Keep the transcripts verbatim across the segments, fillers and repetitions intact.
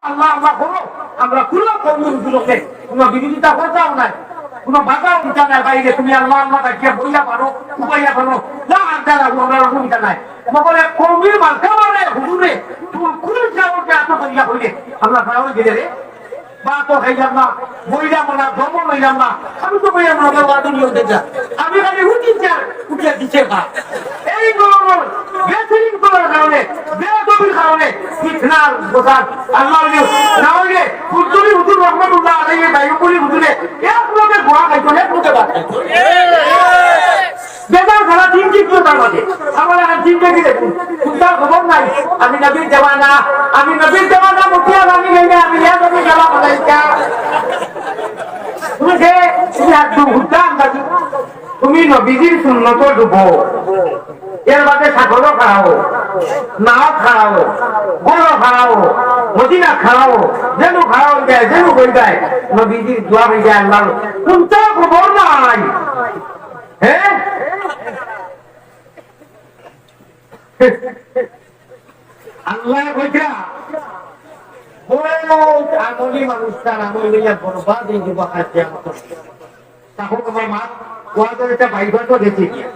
আল্লাহ, আল্লাহ করো, আমরা কুনু কওমি হুজুররে কুনু বিরোধিতা করতাম নায়, কুনু বাধা দিতাম নায়। বাইরে তুমি আল্লাহ, আল্লাহ ডাকিয়া বইয়া পারো, উবাইয়া পারো, না আড্ডা লাগবো, আমরা অসুবিধা নাই। মগরে কওমির মার্কা মারে হুজুরে, তুমি কুন সাহসে এত করিয়া কইলে, আমরা সাহস দিলে রে, বা তো খাইলাম না, বইলাম না, দমও লইলাম না, আমি তো বইয়া মনে করবো আদর নিয়ে দেখলাম। আমি খালি উঠি চার, উঠিয়া দিছে খা। এই গরমর বেসিন করার কারণে, বেয়াদবির কারণে, ফিতনার গোসাল। আল্লাহ বলে, না হইলে ফুলতলি হুজুর রহমতুল্লাহ আলাইহি বাইকুলি হুজুরে এক লোকে গোয়া খাইতো, এক লোকে ভাত খাইতো। বেজার সারা দিন কি করতাম মাঝে? আমার আর দিন দেখি দেখুন, কুন্তা খবর নাই। আমি নবীর জমানা, আমি নবীর জমানা মুখিয়া আমি নেই না, আমি ইয়া নবীর জমানা মালাইকা। তুমি সে, তুমি একদম হুদ্দা আন্দাজি। তুমি নবীজির সুন্নত ডুবো। এর বাদে সাগরও খাড়াও, নাও খাড়াও, গোলও খাড়াও, মদিনা খাড়াও, যেন খাড়াও যায়, যেন হয়ে যায়, নবীজির দোয়া হয়ে যায় আল্লাহ। কুন্তা খবর নাই। হ্যাঁ? আল্লাহ কইতা, বহুত আমলি মানুষ তার আমল লইয়া বরবাদ হয়ে যাবো আজ কিয়ামত। তখন আমার মা ওয়াজের একটা বাইবার তো গেছে গিয়া।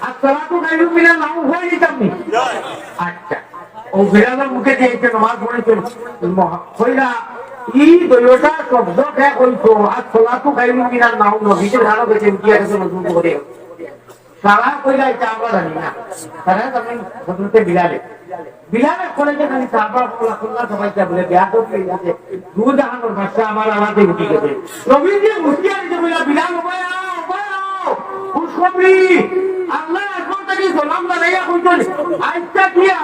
আর তোরা তো গাইলু মিলা নাও হয়ে যেতাম নি। আচ্ছা, ও বিড়ালের মুখে দিয়ে একটু নামাজ পড়েছেন। মহা-, কইলা, ই দইটা শব্দ কে কইতো, আর তোরা তো গাইলু মিলা নাও নবীজির ঘাড়ো গেছে, উঠিয়া গেছে নতুন করে। তারা কইলা, "এটা আমরা জানি না।" তারা জানেন হযরতে বিলালে। বিলালে কইলে যে খালি সাহাবা বলা, কইলা সবাই যা বলে, "বেয়াদব হয়ে গেছে। দু জাহানের বাদশা আমার আলাদা উঠে গেছে।" নবীজি হুঁশিয়ারি দিয়ে বললা, "বিলাল, উবাই আও, উবাই আও। খুশখবরি, আল্লাহ একবার তাকে সালাম জানাইয়া কইছেন, আইচ্ছা কি আ-,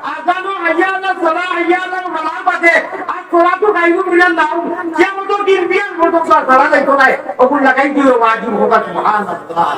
আজানো হাইয়া আলা সালাহ, হাইয়া আলা ফালাহ বাদে, আর তোরা তো গাইবো মিলান দাও, কিয়ামতর দিন বিয়ার মতো তো আর সারা যাইতো না।" ওগুলো লাগাই দিও, ওয়াজিব হোক, সুবহানাল্লাহ।